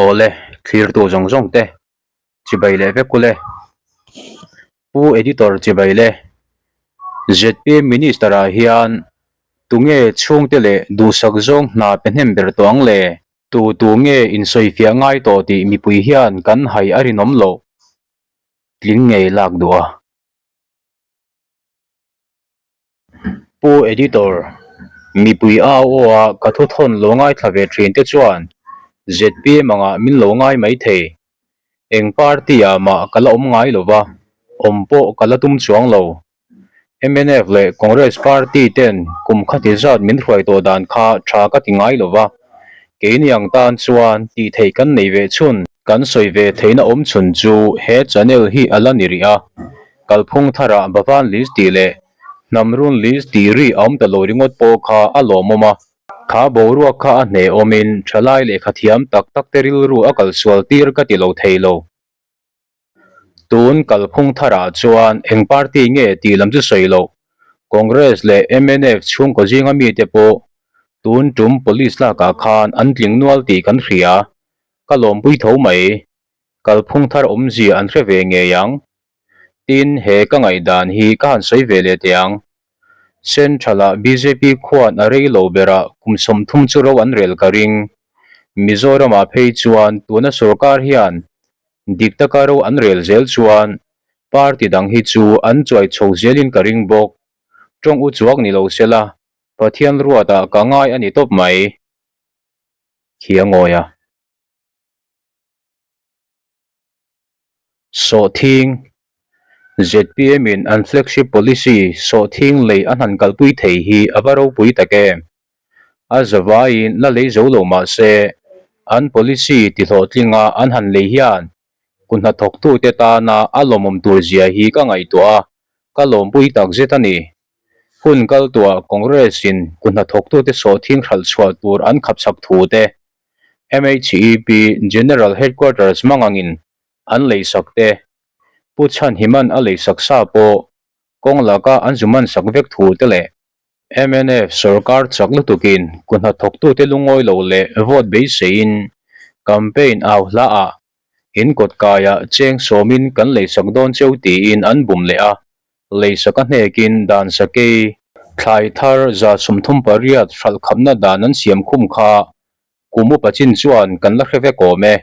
Awle, thlirtu zawng zawng te chibai leh vek ule. Pu Editor chibai le. Zpm Minister ah hian tunge chhungte leh duhsak zawng hna pe hnem ber tawh ang le? Tu tu nge insawifiah ngai tawh tih mipui hian kan hai a rinawm loh. Tling ngei lak duh a. Pu Editor, mipui au aw a ka thu thawn lo ngaithla ve thin te chuan zpm angah min lo ngai mai thei. Eng party ah mah ka la awm ngai lo va, awm pawh ka la tum chuang lo. Mnf leh Congress party ten kum khati zat min hruai tawh dan kha tha ka ti ngai lo va, keini ang tan chuan tih theih kan nei ve chhun. Kan sawi ve theihna awm chhun chu he channel hi a la ni rih a, Kalphung tharah Bhavan list tih leh Hnamrun list tih ri a awm ta lo ringawt pawh kha a lawmawm a. Kha boruak kha a hneh awmin thalai lehkha thiam tak tak te rilru a kalsual tir ka ti lo thei lo. Tun kalphung tharah chuan eng party nge tih lam chu sawi loh. Congress leh mnf chhungkaw zinga mite pawh tun tum police lakah khan an tling nual tih kan hria. Ka lawmpui tho mai. Kalphung thar awmzia an hre ve ngei ang. Tin, he ka ngaihdan hi ka han sawi ve leh teh ang. Central-ah bjp khuan a rei lo berah kum 30 chu ro an rel ka ring. Mizoramah phei chuan tuna sorkar hian dik taka ro an rel zel chuan party dang hi chu an chuai chho zelin ka ring bawk. Tawng u chuak ni lo sela, Pathian ruatah ka ngai a ni tawp mai. Khiangawi a. Sawhthing, zpm in an flagship policy sawhthing lei a hnan kalpui thei hi a va ropui tak em? A zavaiin la lei zo lo mah se, an policy tihlawhtlinga an han lei hian ku hnathawktute tana a lawmawm tur zia hi ka ngaihtuah a, ka lawmpui takzet a ni. Hun kal tuah Congress in ku hnathawktute sawhthing hralh chhuah tur an khapchak thu te, MHEP General Headquarters mangangin an leisak te, Pu Chhanhiman a leisak sa pawh kawng laka an zu mansak vek thu te leh mnf sorkar chak lutukin ku hnathawktute lungawi lo leh vote beiseiin campaign au hla ah in kawt kaiah cheng sawmin kan leisak dawn cheu tiin an bum leh a, leisak a hnekin dan sakei thlai thar 38 hralh khapna dan an siam khum kha Kum upa chin chuan kan la hre vek awm e.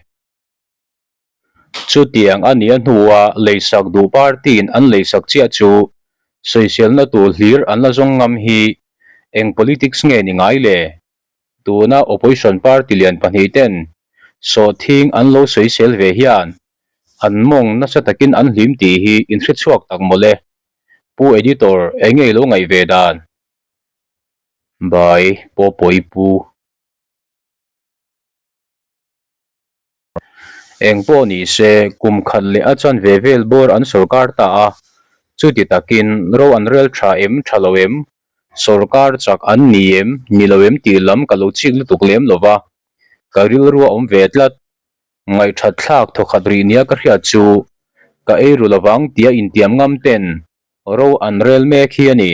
Chutiang a nih a hnua leisak duh party-in an leisak chiah chu sawiselna tur hlir an la zawng ngam hi eng politics nge ni ngai le? Tuna opposition party lian pahnihten sawhthing an lo sawisel ve hian an mawng nasa takin an hlim tih hi inhre chhuak tak mawle. Pu Editor, enge i lo ngaih ve dan? Bai, Pawpawi Pu. Eng pawh ni se, kum khat leh a chan ve vel bawr an sorkar ta a, chuti takin ro an rel tha em tha lo em, sorkar chak an ni em ni lo em tih lam ka lo chik lutuk lem lo va, ka rilru a awm ve tlat. Ngaihthat thlak thawkhat rih nia ka hriat chu ka ei ru lovang tia intiam ngam ten ro an rel mek hi a ni.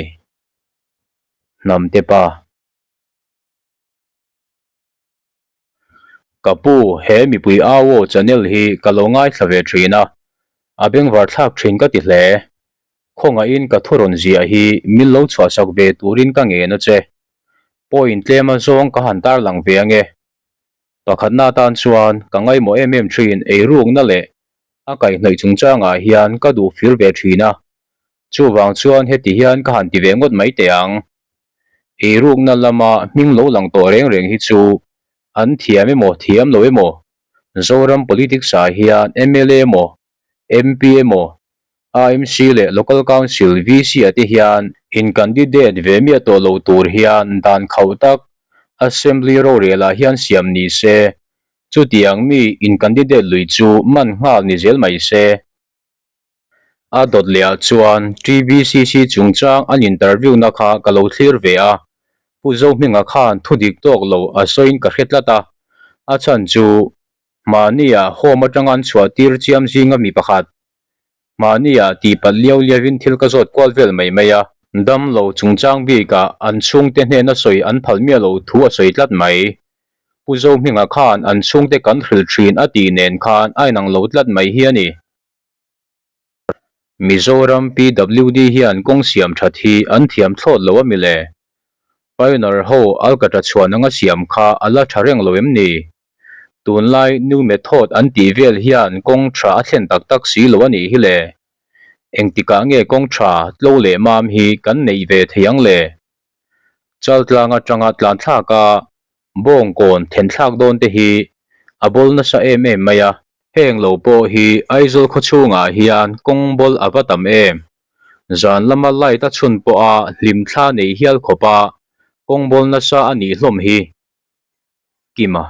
Hnamte pa. Ka pu, he mipui au aw channel hi ka lo ngaithla ve thin a, a bengvar thlak thin ka ti hle. Khawngaihin ka thu rawn ziah hi min lo chhuahsak ve turin ka ngen a che. Point tlem a zawng ka han tarlang ve ange. Pakhatna atan chuan ka ngaimawh em em thin eirukna leh a kaihhnawih chungchangah hian ka duh fir ve thin a, chuvang chuan heti hian ka han ti ve ngawt mai teh ang. Eirukna lama hming lo lang tawh reng reng hi chu an thiam emaw thiam lo emaw, Zoram politics ah hian mla emaw, MP emaw, AMC leh Local Council VC ah te hian in candidate ve miah tawh lo tur hian dan khauh tak Assembly rorel ah hian siam ni se, chutiang mi in candidate lui chu man nghal ni zel mai se. A dawt leh ah chuan TBCC chungchang an interview na kha ka lo thlir ve a, Pu Zohminga khan thu dik tawk lo a sawiin ka hre tlat a, a chhan chu mahni ah home atanga an chhuah tir chiam zinga mi pakhat mahni ah tihpalh liau liau in thil ka zawt kual vel mai mai a, dam lo chungchang bik ah an chhungte hnena sawi an phal miah lo thu a sawi tlat mai. Pu Zohminga khan an chhungte kan hrilh thin a tih nen khan a inang lo tlat mai hi a ni. Mizoram PWD hian kawng siam that hi an thiam thlawt lo a mi le? Pioneer ho alkatra chhuan anga siam kha a la tha reng lo em ni? Tunlai new method an tih vel hian kawng tha a thlen tak tak si lo a nih hi le. Engtikah nge kawng tha tlo leh mam hi kan neih ve thei ang le? Chaltlang atanga tlan thlak a Bawngkawn then thlak dawn te hi a bawl nasa em em mai a. Heng lo pawh hi Aizawl khawchhungah hian kawng bawl a va tam em. Zan lama light a chhun pawha hlim thla nei hial khawpa kawng bawl nasa a nih hlawm hi. Kima.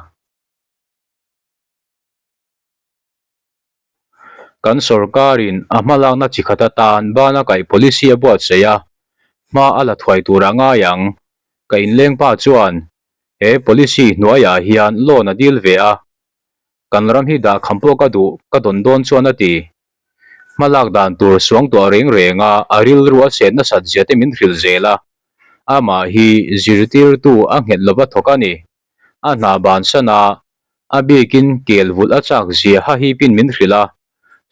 Kan sorkarin a hmalakna chi khat atan bana kaih policy a buatsaih a, hma a la thuai tur a ngai ang. Ka inleng pa chuan he policy hnuaiah hian loan a dil ve a, kan ram hi dah kham pawh ka duh ka dawn dawn chuan a ti. Hmalak dan tur suangtuah reng reng a, a rilru a set nasat zia te min hrilh zel a, amah hi zirtirtu a nghet lova thawk a ni. A hna bansan a, a bikin kel vulh a chak zia ha hipin min hrilh a,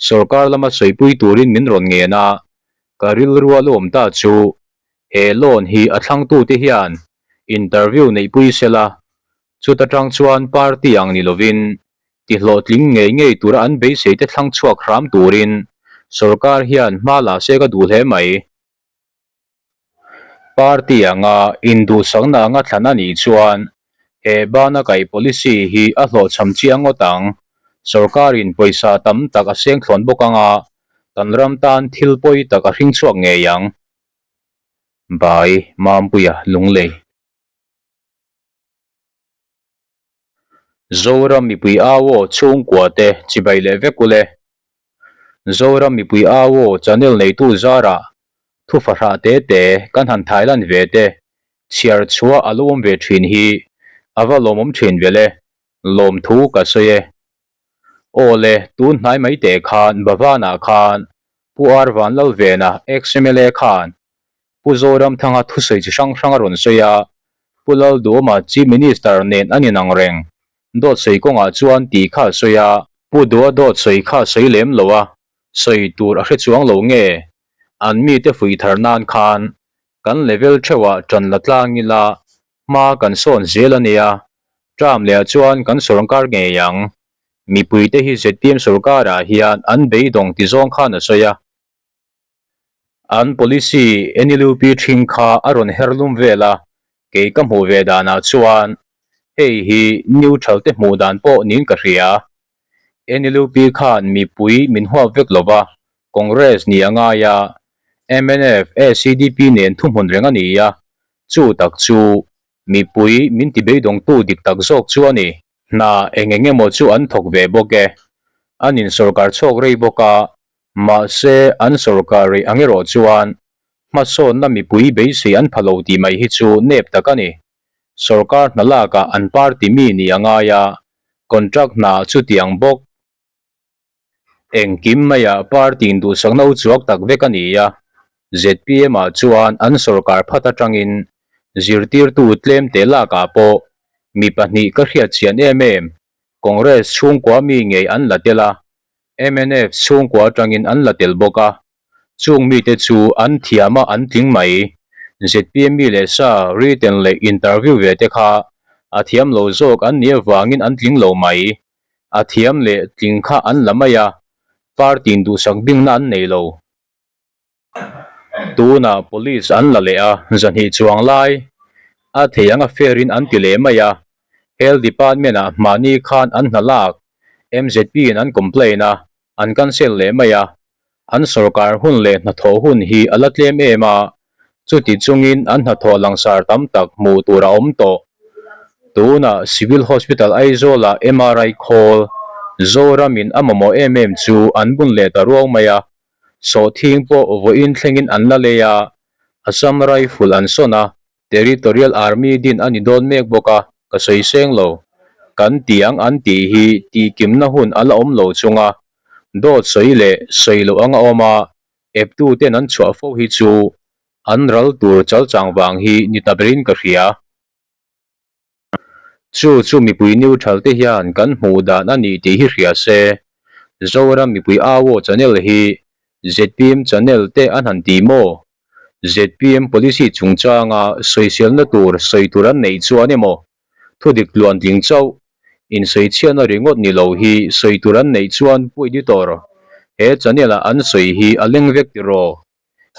sorkar lama sawipui turin min rawn ngen a, ka rilru a lawm ta chu he loan hi a thlangtute hian interview neihpui sela, chuta tang chuan party ang ni lovin ti hlawhtling ngei ngei tura an beisei te thlang chhuak hram turin sorkar hian hma la se ka duh hle mai. Party anga induhsakna anga thlan a nih chuan he bana kaih policy hi a hlawhchham chiang ngawt ang. Sorkarin pawisa tam tak a seng thlawn bawk anga kan ram tan thil pawi tak a hring chhuak ngei ang. Bai Mampuia Lunglei. Zoram mipui au aw chhungkua te chibai leh vek ule. Zoram mipui au aw channel neitu zarah thu fahrah te te kan han thailan ve te chhiar chhuah a lo awm ve thin hi a va lawmawm thin vel e, lawmthu ka sawi e. Aw le, tun hnai mai teh khan Bhavan-ah khan Pu Ar Vanlalvena ex-MLA khan Pu Zoramthanga thusawi chi hrang hrang a rawn sawi a, Pu Lalduhawma Chief Minister nen an inang reng. Dawt sawi kawngah chuan tih kha a sawi a. Pu Duha dawt sawi kha a sawi lem lo a, sawi tur a hre chuang lo nge? An mite fuih thar nan khan kan level theuhah ṭan la tlang ila hma kan sawn zel a nia, term lehah chuan kan sawrkar ngei ang. Mipuite hi zpm sawrkarah hian an beidawng ti zawng khan a sawi a. An policy NLUP ṭhing kha a rawn her lum vel a, kei ka hmuh ve danah chuan hei hi neutral te hmuh dan pawh niin ka hria. NLUP khan mipui min huap vek lo va, Congress ni a ngai a, mnf, ACDP nen thuhmun reng a ni a, chu tak chu mipui min tibeidawngtu dik tak zawk chu a ni. Hna eng eng emaw chu an thawk ve bawk e. An insawrkar chhuak rei bawk a, Mahse, an sorkar rih ang erawh chuan hmasawnna mipui beisei an pha lo tih mai hi chu nep tak a ni. Sorkar hna lakah an party mi ni a ngai a, contract hna chutiang bawk. Engkim maiah party induhsakna uchuak tak vek a ni a, zpm ah chuan an sorkar phat atangin zirtirtu tlem te lakah pawh mi pahnih ka hriatchian em em Congress chhungkua mi ngei an la tel a, Mnf chhungkua atangin an la tel bawk a, chung mite chu an thiam a an tling mai. Zpm mi leh sa written leh interview ve te kha a thiam lo zawk an nih avangin an tling lo mai. A thiam leh tling kha an la mai a, party in duhsak bingna an nei lo. Tunah police an la leh a, zahnih chuang lai a thei ang a fair in an ti leh mai a, Health Department ah mahni khan an hna lak mzp in an complain a, an cancel leh mai a, an sorkar hun leh hnathawh hun hi a la tlem em a, chuti chungin an hnathawh langsar tam tak hmuh tur a awm tawh. Tunah Civil Hospital Aizawl ah MRI khawl Zoram in a mamawh em em chu an bun leh ta ruang mai a, Sawhthing pawh vawiin thlengin an la lei a, Assam Rifle an sawn a, Territorial Army din a ni dawn mek bawk a, ka sawi seng lo. Kan ti ang an tih hi tihkimna hun a la awm lo chung a, dawt sawi leh sawi loh anga awm a, eptuten an chhuah fo hi chu an ral tur chalchang vang hi ni ta berin ka hria. Chu chu mipui neutral te hian kan hmuh dan a ni tih hi hria se, Zoram mipui au aw channel hi zpm channel te an han ti maw? Zpm policy chungchanga sawiselna tur sawi tur an neih chuan emaw thudik tluan tling chauh insawichhiatna ringawt ni lo hi sawi tur an neih chuan Pu Editor, he channel ah an sawi hi a leng vek tiraw?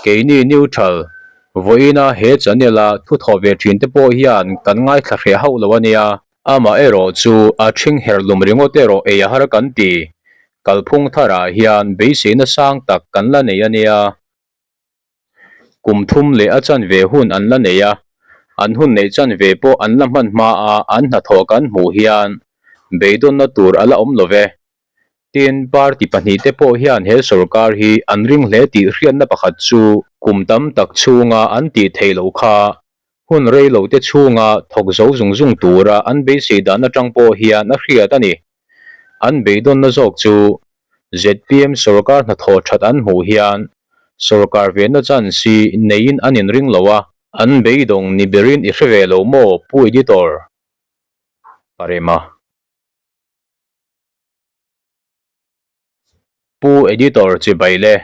Keini neutral, vawiina he channel-a thu thawh ve thin te pawh hian kan ngaithla hreh hauh lo a nia. Amaherawh chu a ṭhing herlum ringawt erawh ei a har kan ti. Kalphung tharah hian beiseina sang tak kan la nei a nia. Kum thum leh a chanve hun an la nei a, an hun neih chanve pawh an la hman hma a an hnathawh kan hmuh hian beidawnna tur a la awm lo ve. Tin, party pahnihte pawh hian he sorkar hi an ring hle tih hriatna pakhat chu kum tam tak chhunga an tih theih loh kha hun rei lo te chhunga thawk zo zung zung tura an beisei dan atang pawh hian a hriat a ni. An beidawnna zawk chu zpm sorkar hnathawh that an hmuh hian sorkar venna chance hi neiin an inring lo a, an beidawng ni berin i hre ve lo maw Pu Editor? Parema. Pu Editor Chibai le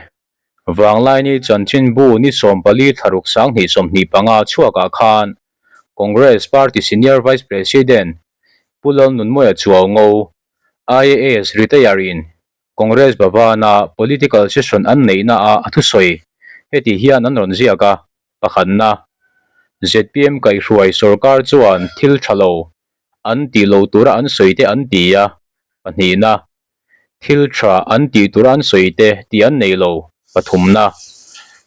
Vanglaini Chanchinbu ni 14 thlaruk 2025 chhuakah khan Congress Party Senior Vice President Pu Lalnunmawia Chuaungo, IAS Retire in Congress Bhavan-a Political Session an neihna ah a thusawi heti hian an rawn ziak a, pakhatna, zpm kaihhruai sorkar chuan thil tha lo an tih lo tura an sawi te an ti a, pahnihna, thil tha an tih tura an sawi te tih an nei lo, pathumna,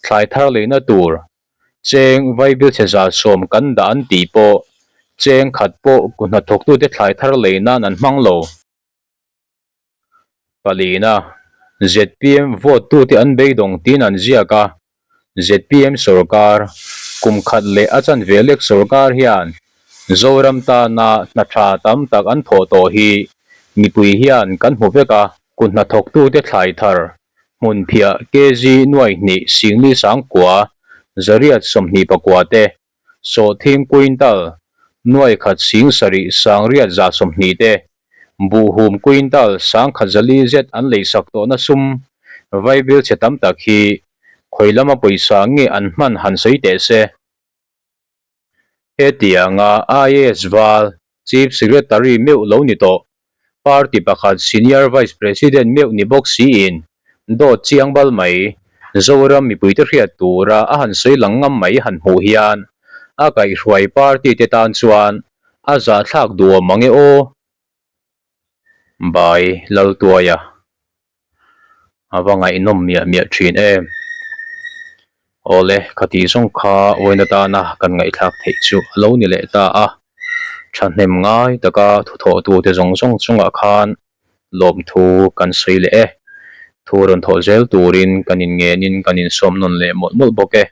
thlai thar leina tur, cheng vaibilchhe 110 kan dah an tih pawh, cheng khat pawh ku hnathawktute thlai thar lei nan an hmang lo. Palina, zpm vote tute an beidawng tiin an ziak a, zpm sorkar, kum khat leh a chanve lek sorkar hian Zoram tana hna tha tam tak an thawh tawh hi mipui hian kan hmu vek a, kut hnathawktute thlai thar hmun phiah kg nuaihnih singli sangkua 829 te Sawhthing quintal nuaikhat 70 sangriat 120 te, buhhum quintal 1,400 zet an leisak tawhna sum vaibil chhe tam tak hi khawi lama pawisa nge an hman han sawi teh se. Hetianga IAS val Chief Secretary meuh lo ni tawh, party pakhat Senior Vice President meuh ni bawk siin dawt chiang bal mai, Zoram mipuite hriat tura a han sawi lang ngam mai han hmuh hian a kaihhruai party te tan chuan a zahthlak duhawm ang e aw. Bai Laltuaia A va ngaihnawm miah miah thin em. Awle, khati zawng kha uain atana kan ngaihthlak theih chu a lo ni leh ta a. Thahnem ngai taka thuthawhtute zawng zawng chungah khan lawmthu kan sawi leh e. Thu rawn thawh zel turin kan inngenin kan insawm nawn leh mawlh mawlh bawk e.